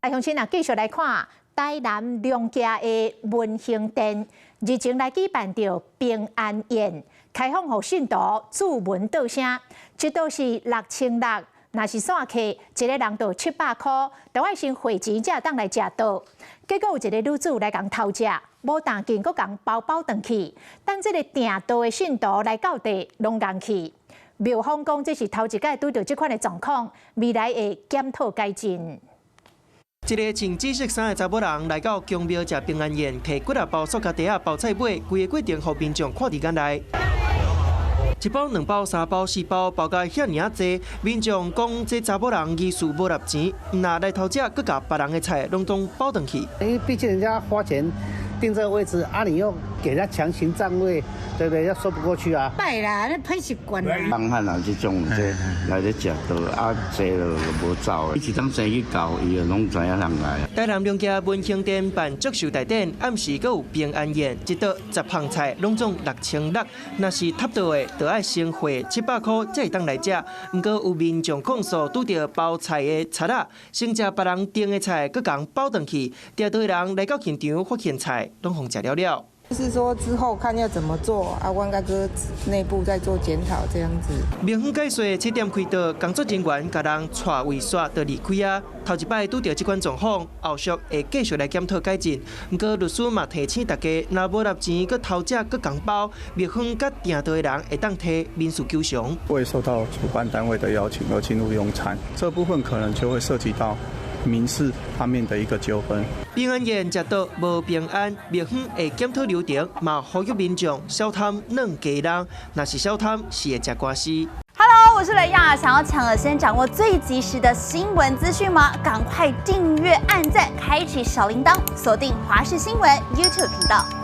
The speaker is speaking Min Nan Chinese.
啊，鄉親啊，繼續來看台南龍崎的文興殿，日前來舉辦著平安宴，開放予信徒祝文道聲，這道是6600，若是散客，一个人就700箍，著愛先匯錢才會當來食桌。結果有一个女子來共偷食，無但緊，閣共包包轉去。等這个訂桌的信徒來到地，攏仝去。廟方講這是頭一擺拄著這款的狀況，未來會檢討改進。一个穿紫色衫的查某人來到宮廟食平安宴，提幾仔包塑膠袋仔包菜尾，規个過程予民眾看佇眼內。一包、兩包、三包、四包，包甲遐爾仔濟。民眾講這查某人疑似無納錢，毋但來偷食，閣共別人的菜攏總包轉去。因為畢竟人家花錢訂這個位置，啊，你又給人家強行佔位，對不對？要說不過去啊。歹啦，你歹習慣啦。放漢啊，這種這來咧食桌啊，坐就無走的。伊一當生意到，伊就攏知影人來。台南龍崎文興殿辦祝壽大典，暗時閣有平安宴，一桌10項菜攏總6600，若是敆桌的，就愛先匯700箍才會當來食。毋過有民眾控訴，拄著包菜的賊仔，先食別人訂的菜，閣共包轉去，訂桌的人來到現場發現菜攏予食了了。就是說之後看要怎麼做，啊，阮家閣內部再做檢討這樣子。廟方解說7點開桌，工作人員共人帶位煞就離開啊。頭一擺拄著這款狀況，後續會繼續來檢討改進。毋過律師嘛提醒大家，若無納錢，閣偷食，閣共包，廟方佮訂桌的人會當提民事求償。未受到主辦單位的邀請而進入用餐，這部分可能就會涉及到民事方面的一個糾紛。平安宴食桌無平安，廟方會檢討流程，嘛呼籲民眾少貪軟雞人，若是小貪是會食官司。 Hello，我是雷亞，想要搶先掌握最及時的新聞資訊嗎？趕快訂閱、按讚、開啟小鈴鐺，鎖定華視新聞 YouTube 頻道。